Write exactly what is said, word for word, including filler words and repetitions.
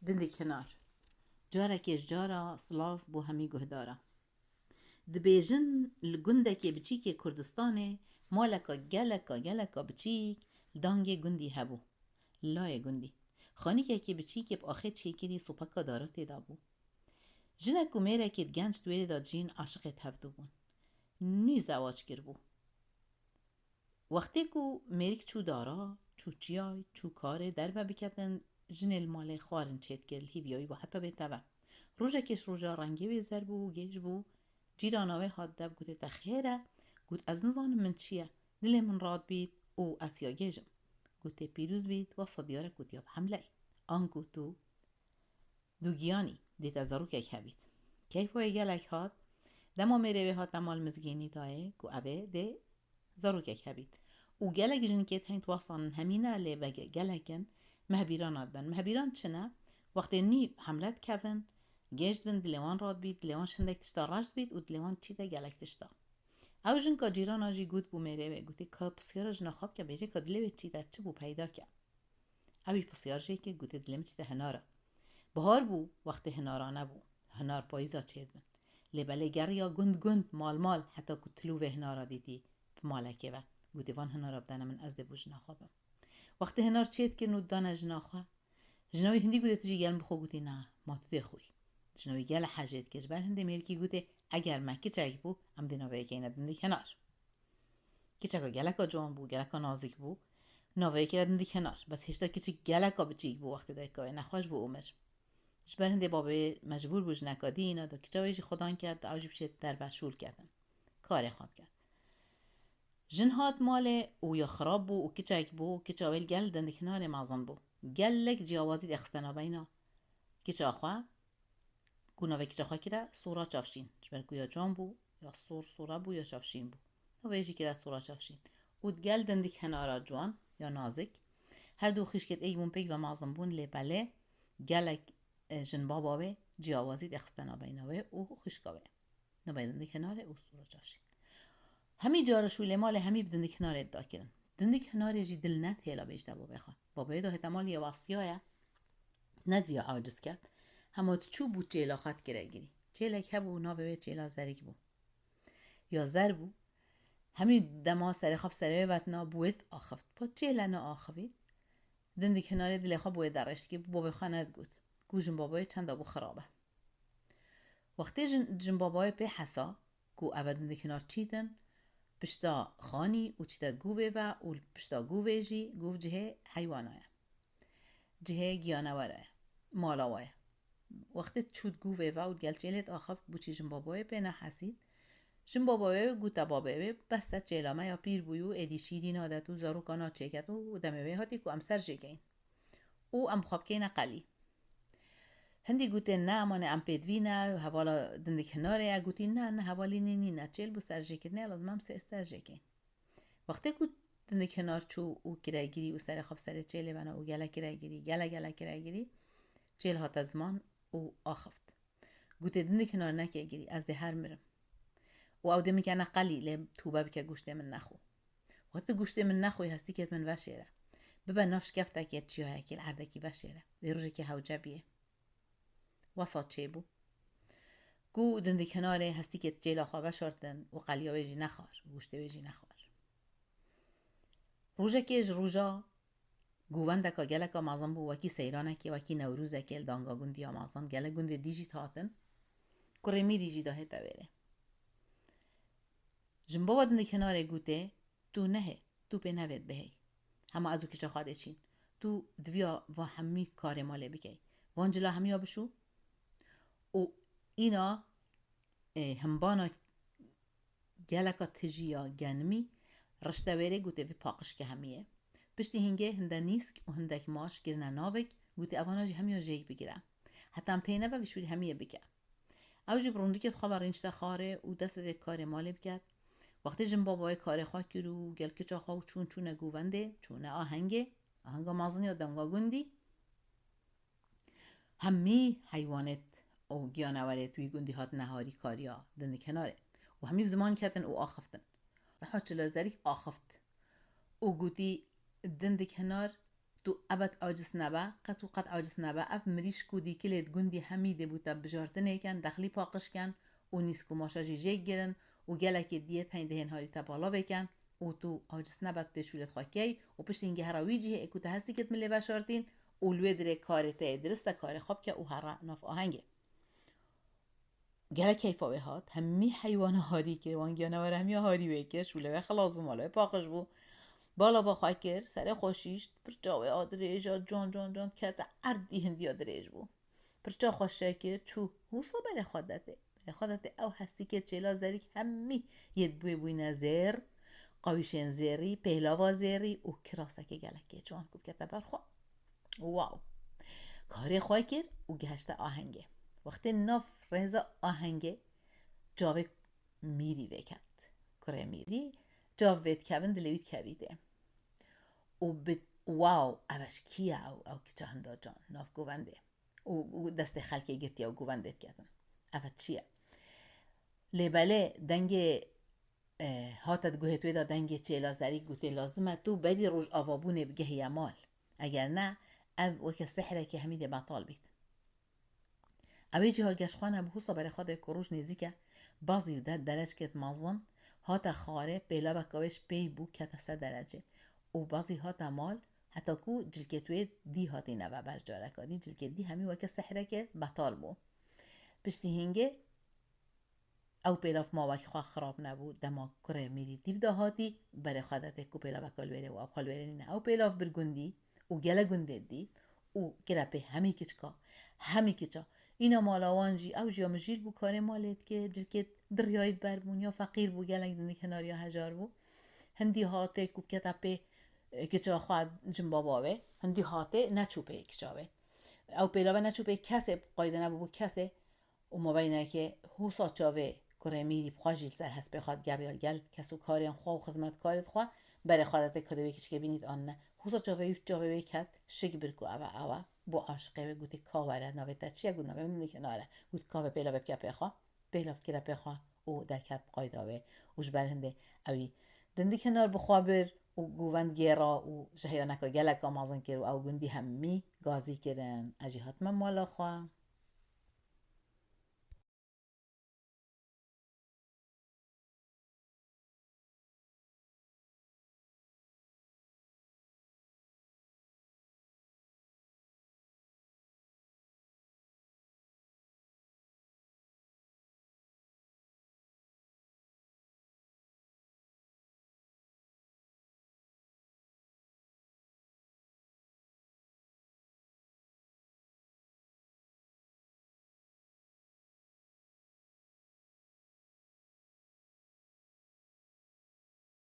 Dindik Hinar. Carekê ji cara silav bo hemî guhdara. Dibêjin li gundekê biçîkê Kurdistanê maleka geleka geleka biçîk li dangê gundî hebû. Li layê gundî. Xanîkekê biçîkê bi axê çêkirî sopeka dara tê de bû. Jinek û mêrekê genç di wê rê de dijîn aşiqê di hevdû bûn. Nû zewac kiribû. Wextê ku mêrik çû dara, çû çiyay, çû karê derve biketin, jinê li malê xwarin çêdikir, li hîviya wî bû heta bê teve. Rojekê ji roja rengê wê zer bû û gêj bû. Cîrana wê hat dev, gotê, "Te xêr e?" Got, "Ez nizanim min çi ye. Dilê min rad bît û ez ya gêj im." Gotê, "Pîroz bît, wesa diyar e ku tu ya bi hemleyî. Anku tu dugiyanî, dê te zarokek hebît." Keyfa wê gelek hat. Dema mêrê wê hate mal mizgînî dayê ku ev ê dê zarokek hebît. Û gelek jinkê heynt wasanin hemî ne lê vege gelek in, mehbîran hat ben. Mehbîran çi ne? Wextê nîv hemle dikevin, gêj dibin, dilê wan rad bît, dilê wan şindek tişta reş dibît û dilê wan çîte gelek tişta. Ew jinka cîrana jî got bû mêrê wê, gotê, "Ka pisyara jina xwe bike, bêje ka dilê wê çîte çi bû peyda ke." Ew jî pisyar jê kir, gotê, "Dilê min çîte hinar e." Bihar bû, wextê hinara nebû. Hinar payîza çêdibin. Lê belê geriya gund gund, mal mal, heta ku tilûvê hinara dîtî bi malekê ve. Gotê, "Van hinara bidene min, ez dê bo jina xwe bim." Wextê hinar çêdikirin û didane jina xwe, jina wî hindî gotê, "Tu jî gel min bi xwe." Gotî, "Na, ma tu dê xwî." Jina wî gele hejê dikir. Ji ber hindê mêrikî gotê, "Eger me kiçek bû, em dê navê wê keyne Dindik Hinar." Kiçeka geleka ciwan bû, geleka nazik bû. Navê wê kire Dindik Hinar. Bes hêşta kiçik geleka biçîk bû wextê dayika wê nexweş bû û mir. Ji ber hindê babê mecbûr bû jineka dî îna da kiça wê jî xwedan ket, ew jî biçêt derve şûl ketin. Karê xwe biket. Jin hat malê û ya xirab bû û kiçek bû, kiça wê li gel Dindik Hinarê mezin bû. Gelek ciyawazî dixiste navbeyna kiça xwe, ku navê kiça xwe kire Sora Çavşîn. Ji ber ku ya ciwan bû, ya sor sora bû, ya çavşîn bû. Navê jî kire Sora Çavşîn. Û digel Dindik Hinara ciwan, ya nazik. Her du xwişkêt êk bûn pêk ve mezin bûn, lê belê gelek, e, jin baba wê ciyawazî dixiste navbeyna wê û xwişka wê. Navê Dindik Hinarê û Sora Çavşîn. Hemî cara şûlê malê hemî bi Dindik Hinarê didakirin. Dindik Hinarê jî dil ne hêla bêjte babê xwe. Babê da heta mal yê wastiyaye, nediviya aciz ket. Hema diçû bû çêla xwe dikire girî. Çêlek hebû, navê wê Çêla Zerik bû. Ya zer bû. Hemî dema serê xwe bi serê wê vetina, bû wê diaxift. Pa çêle neaxivî. Dindik Hinarê dilê xwe bi wê derêj dikir, bi babê xwe nedigot. Ku jin babayê çenda bû xirab e. Wextê jin, jin babayê pê hesa, ku ev e Dindik Hinar çîtin, pişta xanî û çîte guvê ve û li pişta guvê jî guv cihê heywana ye. Cihê giyanewere ye, mala we ye. Wextê çû guvê ve û gel çêlê diaxift, bûçî jin babayê pê nehesît. Jin babayê gute babê wê, "Bes e, çêla me ya pîr bûyî û êdî şîrî nadet û zaroka naçêket û demê wê hatî ku em ser jê keyin û em bi xwe bikeyne qelî." Hindî gotê, "Ne, emanê em pêdivî ne, hevala Dindik Hinarê ye." Gotî, "Ne, ne, hevalî nî nîne, çêl bû serjêkirinê, lazim em sê ser jê keyin." Wextê ku Dindik Hinar çû û kiregirî û serê xwe bi serê çêlê vena û gele kiregirî, gele gele kiregirî, çêl hate ziman û axift. Gotê, "Dindik Hinar neke girî, ez dê her mirim. Û ew dê min kene qelî, lê tûbe bike, goştê min nexwe. Wextê goştê min nexwî, hestîkêt min veşêre. Bibe nav şikeftekê çiyayekê li erdekî veşêre. Dê rojekê hewce biyê." Wesa çêbû. Ku Dindik Hinarê hestîkê çêla xwe veşartin û qeliya wê jî nexwar, goştê wê jî nexwar. Rojekê ji roja govendeka geleka mezin bû, wekî seyranekê, wekî Newrozekê li danga gundiya mezin, gelek gundê dî jî dihatin, kurê mîrî jî dahête wêrê. Jinbaba Dindik Hinarê gotê, "Tu nehê, tu pê nevêt bihêy. Hema ez û kiça xwe dê çîn. Tu diviya va hemî karê malê bikey. Van cila hemiya bişû û îna, ê, himbana geleka tijî ya genimî rişte wêrê, gotê, 'Vê paqij ke hemiyê.' Piştî hingê hinde nîsk û hindek maş kirine navik, gotê, 'Evana jî hemiya jêk bigire. Heta em têne ve vî şûrî hemiyê bike.' Ew jî bi rûndikê xwe ve rînişte xarê û dest bide karê malê biket. Wextê jinbabayê karê xwe kir û gel kiça xwe û çûn çûne govendê, çûne ahengê, ahenga mezin ya danga gundî, hemî heywanêt û giyanewerêt wî gundî hatine harîkariya Dindik Hinarê û hemî bi ziman ketin û axiftin. Niha Çila Zerîk axift û gotî, "Dindik Hinar, Tu ebed aciz nebe, qet û qet aciz nebe. Ev mirîşk û dîkilê di gundî hemî dê bûte bijartinêken, dexlî paqij ken û nîsk û maşa jî jê girin û gelekê diyê heyndê hên harî te balavê ken û tu aciz nebe, tu tê şûlê xwe key û piştî hingê here wî cihê ê ku te hestî kit min lê veşartîn û li wê dirê karê te yê dirist e, karê xwe bike û here nav ahengê. Gelek keyfa wê hat, hemî heywana harî kir, wan giyanewere hemiya harî wê kir, şûlê wê xilas bû, mala wê paqij bû. Balava xwe kir, serê xwe şîşt, pirça wê a dirêj a can can can kete erdî hindiya dirêj bû. Pirça xwe şekir, çû, wisa berê xwe detê. Berê xwe detê, ew hestîkê çêla zerîk hemî yê di wê bûyne zêr, qawîşên zêrî, pêlava zêrî û kirasekê gelek kêçwan ku bikete ber xwe. Wow! Karê xwe kir û gihişte ahengê. Wextê nav rêza ahengê çavê mîrî vêket. Kurê mîrî çav vê dikevin dilê wî dikevî tê. Û bi wow, ev ji kî ye ew, ew kiça hinda can, nav govendê. Û, û destê xelkê girtiye û govendê diketin. Ev çi ye? Lê belê dengê, e, hate di guhê wê de dengê çêla zerî gotê, lazim e tu berî rojavabûnê bigehîye mal. Eger ne, ev weke sihrekê hemî dê betal bît. Ewê cîha geşxwe nebû, husa berê xwe de ku roj nêzîk e, bazî de derecikêt mezin hate xwarê, pêlaveka wê ji pêy bû kete ser derecê û bazî hate mal, heta ku cilkêt wê dî hatî neve ber careka dî, cilkê dî hemî weke sihrekê betal bû. Piştî hingê ew pêlav ma wek xwe xirab nebû, dema kurê mîrî dîv de hatî, berê xwe de tê ku pêlaveka li wêrê û ew xwe li wêrê nîne. Ew pêlav bir gundî û gele gundê dî û kire pê hemî kiçka, hemî kiça. Îna mala wan jî, ew jî ya mijîl bû, karê malê dike, cilkê diriyayî ber bûn, ya feqîr bû, gelek din kenariya hejar bû. Hindî hatê ku bikete pê, e, kiça xwe cin baba wê, hindî hatê neçû pê kiça wê. Ew pêlave neçû pê kesê, qayde nebû bû kesê. Û mabeynekê husa çavê kurê mîrî bi xwe jî li ser hespê xwe digeriya li gel kes û karên xwe û xizmetkarên xwe, berê xwe de tê ku dê wê kiçikê bînît an ne. Husa çavê wî, çavê wê ket, şik bir ku ev e, ew e, bû aşiqê wê, gotê, ka were, navê te çi ye? Got, navê min Dilê Kenar e. Got, ka vê pêlavê bike pê xwe. Pêlav kire pê xwe û derket bi qayda wê. Û ji ber hindê ewî dindik hinar bi xwe bir û govend gêra û ji heyaneka geleka mezin kir û ew gundî hemî gazî kirin. Ez jî hatime mala xwe.